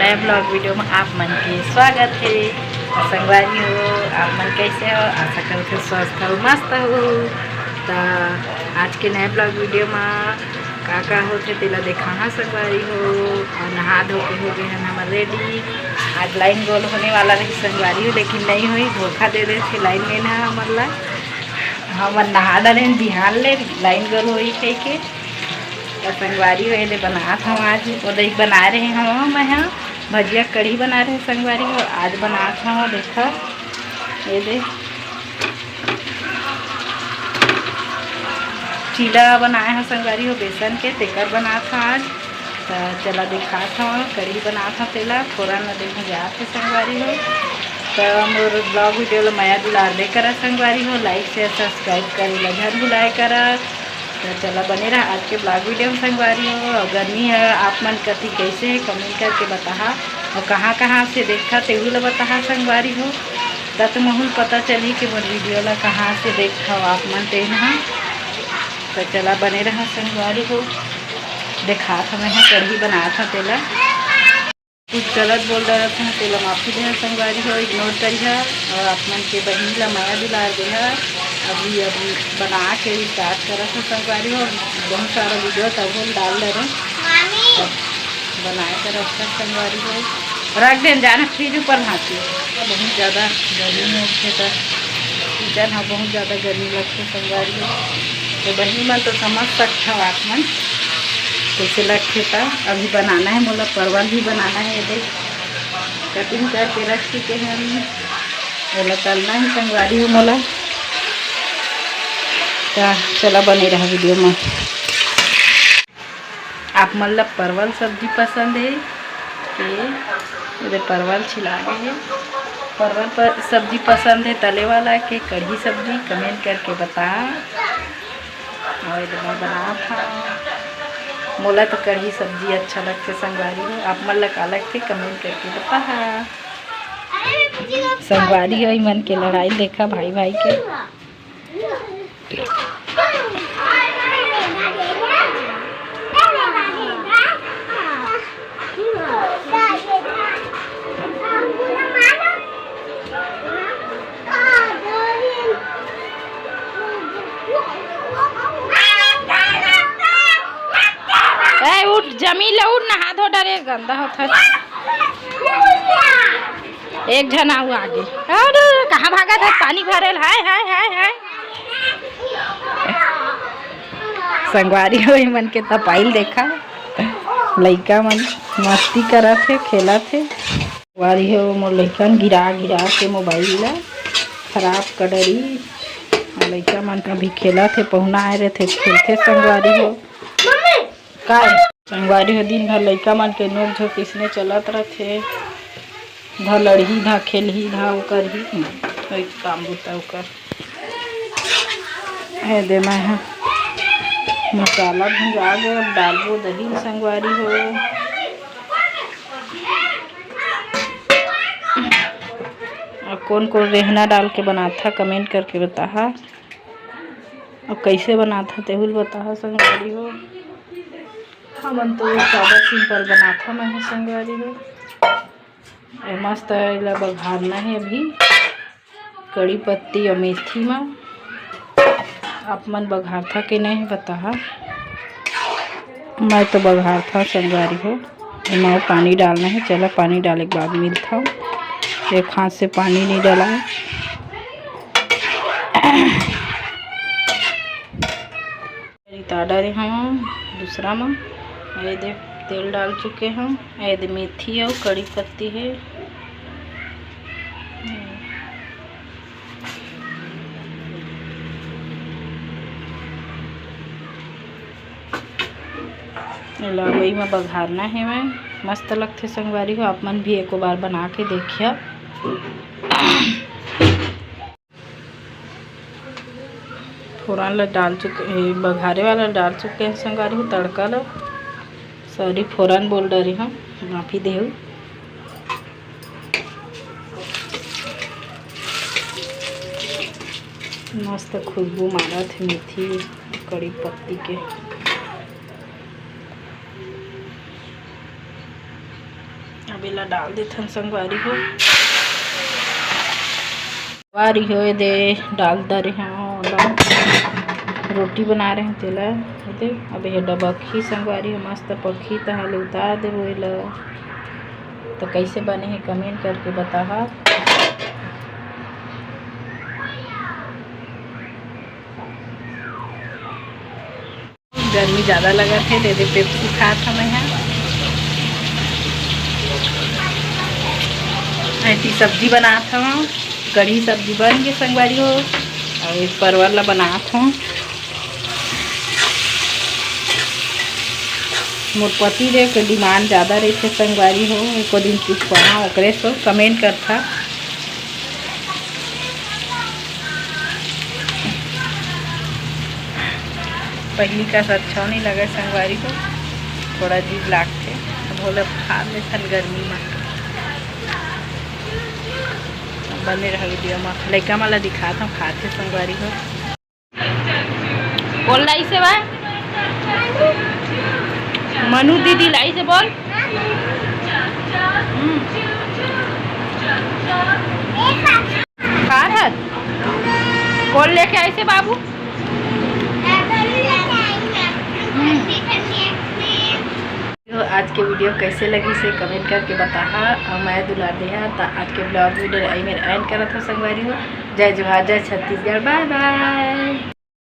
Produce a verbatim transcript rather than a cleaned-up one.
नए vlog video में आप मन के स्वागत हे। संगवारी हो, आप मन कैसे हो? आशा करत हो स्वस्थ हो, मस्त हो। त आज के नए vlog video में का का होथे तेला देखाहा संगवारी हो। और नहा धो के हो गए हन हमर ready। आज line गोल होने वाला रही संगवारी हो, लेकिन नहीं हुई, धोखा दे देथे line man ह हमन ला। हमन नहा डारेन बिहान ले, line गोल होई कहिके। त संगवारी हो, एदे बनात हव आज, ओदे बनाए रहे हव मैं ह भजिया कढ़ी बनाए रहे संगवारी हो, आज बनात हव। देखा एदे चीला बनाए हव संगवारी हो बेसन के, तेकर बनात हव आज। त चला देखात हव, कढ़ी बनात हव तेला, फोरन ल देखा जात हे संगवारी हो। त मोर vlog video ल मया दुलार दे करा संगवारी हो, like share subscribe करे ला झन भुलाए करा। त चला बने रहा आज के vlog video में संगवारी हो। और गर्मी है, आप मन कति कैसे है comment करके बताहा, और कहाँ कहाँ से देखा तेहू ला बताहा संगवारी हो। त तुमहू ल पता चलही कि मोर video ला कहाँ से देखा आप मन तेन हा। त चला बने रहा संगवारी हो, देखात हव मैं ह कढ़ी बनात हव तेला। कुछ गलत बोल डरत हव तेला माफी देहा संगवारी हो, ignore करिहा। और आप मन के बहिनी ला मया दुलार देहा। अभी अभी बना के start करत हव संगवारी हो, बहुत सारा video तब हम डाल डरे, बनाए करत हव संगवारी हो। रख देन जाना fridge ऊपर भांची। बहुत ज़्यादा गर्मी होथे त kitchen ह बहुत ज़्यादा गर्मी लगथे संगवारी हो। तो बहिनी मन तो समझ सकथव आप मन कैसे लगथे। त अभी बनाना है मोला, परवल भी बनाना है। ये देख cutting करके रख चुके हैं हम, ओला तलना है संगवारी हो मोला। त चला बने रहा video में। आप मन ला परवल सब्जी पसंद हे के? एदे परवल छिला गे हे। परवल पर सब्जी पसंद हे तले वाला के कढ़ी सब्जी, comment करके बता। और एदे मैं बनात हव, मोला तो कढ़ी सब्जी अच्छा लगथे संगवारी हो। आप मन ला का लगथे comment करके बता। संगवारी हो, ई मन के लड़ाई देखा भाई भाई के। ए, उठ जमीन ले, उठ, नहा धो डरे, गंदा होत हे। एक झन आऊ आगे। अरे, कहाँ भागत हे? पानी भरेल। हाय, हाय, हाय, हाय। संगवारी हो, ई मन के तपाईल देखा, लइका मन मस्ती करत हे, खेलत हे। संगवारी हो, मोर लइका मन गिरा गिरा के mobile ला खराब कर डरी। लइका मन अभी खेलत हे, पहुना आए रहिथे, खेलथे संगवारी हो। काय? संगवारी हो, दिन भर लइका मन के नोक झोंक इसने चलत रथे, धा लड़ही, धा खेलही, धा ओ करही, कोई काम बूता ओकर। ए दे, मैं ह मसाला भुंजा गे, अब डालबो दही ल संगवारी हो। अउ कोन कोन रेहना डाल के बनाथा, comment करके बताहा। अउ कइसे बनाथा, तेहू ल बताहा संगवारी हो। हमन तो सादा simple बनाथन, मैं ह संगवारी हो। ए मस्त एला बघारना हे अभी, कड़ी पत्ती अउ मेथी म। आप मन बघारथा के नहीं बताहा, मैं तो बघारथा संगवारी हो। एमा पानी डालना हे, चला पानी डाले के बाद मिलथा। एक हाथ से पानी नहीं डाला। रिता डारे हव दूसरा म। ये दे तेल डाल चुके हव। ये दे मेथी अउ कड़ी पत्ती हे। एला वही म बघारना हे। मैं मस्त लगथे संगवारी हो, आप मन भी एको बार बना के देखिया। फोरन ला डाल चुके, ए, बघारे वाला डाल चुके हैं संगवारी हो तड़का ला। Sorry, फोरन बोल डरे हव, माफी देहू। मस्त खुशबू मारत हे मेथी, कड़ी पत्ती के। बेला डाल देथन संगवारी हो। संगवारी हो, ए दे डाल दे रहे हंव ओला। रोटी बना रहे हंव तेला, ए दे। अब ये डबकही संगवारी हो, मस्त पकही, तहां ले उतार देबो एला। तो कैसे बने हे, comment करके बताहा। गर्मी ज्यादा लगत हे, दे दे Pepsi खात हंव मैं ह। ऐसी सब्जी बनात हंव, कढ़ी सब्जी बन गे संगवारी हो। अउ एक परवल ला बनात हंव। मोर पति देव के demand ज्यादा रहिथे संगवारी हो, एको दिन कुछ बना ओकरे से comment करथा। पहिली कस अच्छा नहीं लगे संगवारी हो, थोड़ा अजीब लागथे। अब ओला खा लेथन गर्मी में। बने रह video में, लइका मन ला दिखात हंव, खाथे संगवारी हो। बोल लाई से बा। मनु दीदी लाई से बोल। हम्म। का था? कौन लेके आई से बाबू? हम्म। तो आज के video कैसे लगिस हे comment करके बताहा, अउ मया दुलार देहा। त आज के vlog video एमे end करत हंव संगवारी हो। जय जोहार, जय छत्तीसगढ़, bye bye।